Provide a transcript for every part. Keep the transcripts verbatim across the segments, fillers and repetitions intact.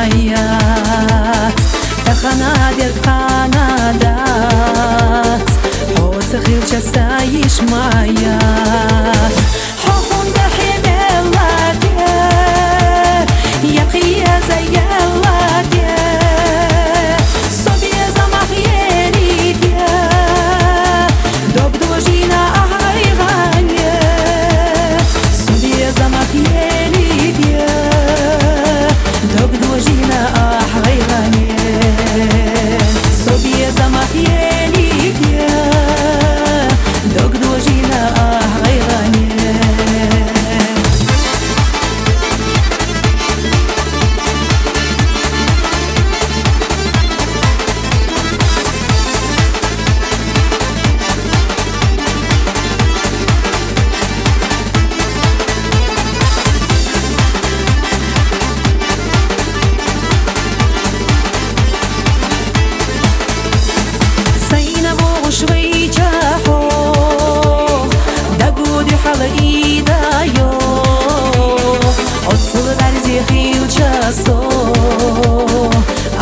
яц, тахана дерг хьана дац, хьо ца хилча са йиш ма яц. Хьо хӀунда хьемелла де, я кхияза елла де, со беза мах ери де, дог дожина ахь гӀайгӀане, со беза мах ери де, дог дожина ахь гӀайгӀане, со беза мах ери де, дог дожина ахь гӀайгӀане. Сайна вогӀуш вайча хьо, дагуди хьала идайо, оццул гӀарзе хилча со,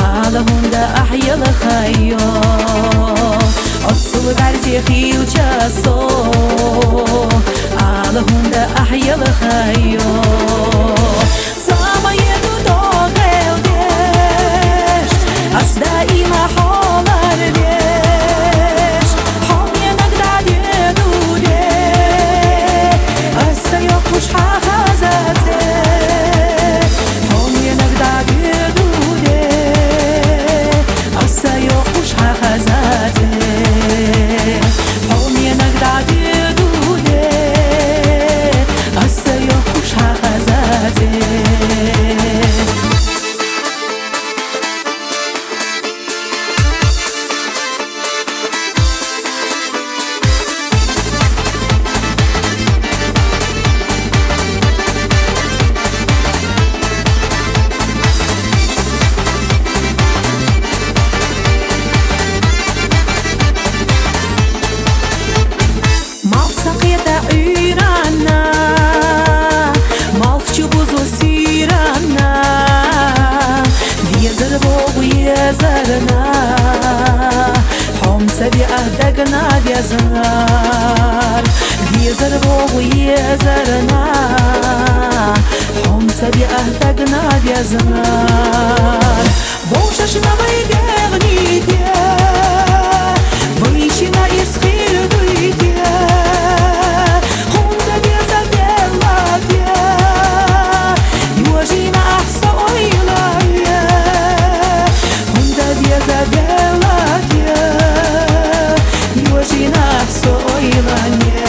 ала хӀунда ахь елхайо, оццул гӀарзе хилча со, ала хӀунда ахь елхайо. Самаеду догӀелдеш, ас даима хьолардеш, хьо менаг дӀадедуде, ас йоккхуш хьахазаде, хьо менаг дӀадедуде, ас йоккхуш хьахазаде, хьо менаг дӀадедуде, ас йоккхуш хьахазаде. Малх са кхета Ӏуьйранна, малх чу бузу сийранна, везар вогӀу езарна, хьо-м ца виа дагна везнар. Везар вогӀу езарна, хьо-м ца виа дагна везнар. Вовшашна вай дегӀни де, вайчина из хир дуй де, хӀунда деза велла де, йожина ахь со ойлане, хӀунда деза велла де, йожина ахь со ойлане,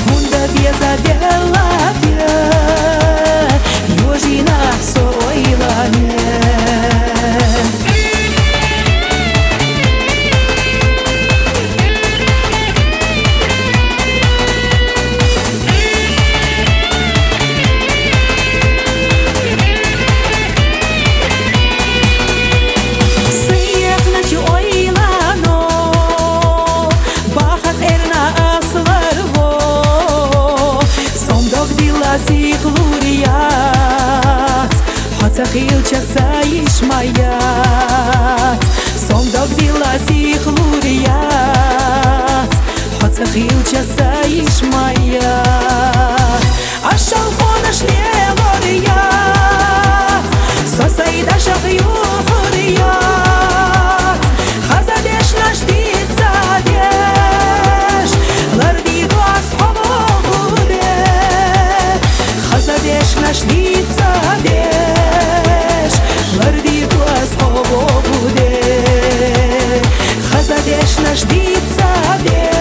хӀунда деза велла де, йожина ахь со ойлане. Сиехначу ойлано, баха кьерна асларво, сом дог дила сихлур яц, хьо ца хилча са йиш ма яц. Сом дог дила сихлур яц, хьо ца хилча са йиш ма яц. Ашалхонаш лелор яц, со сайдашах юхур яц. Хаза дешнаш дица деш, лардиду ас хьо вогӀуде. Хаза дешнаш дица деш, лардиду ас хьо вогӀуде. Хаза дешнаш дица деш,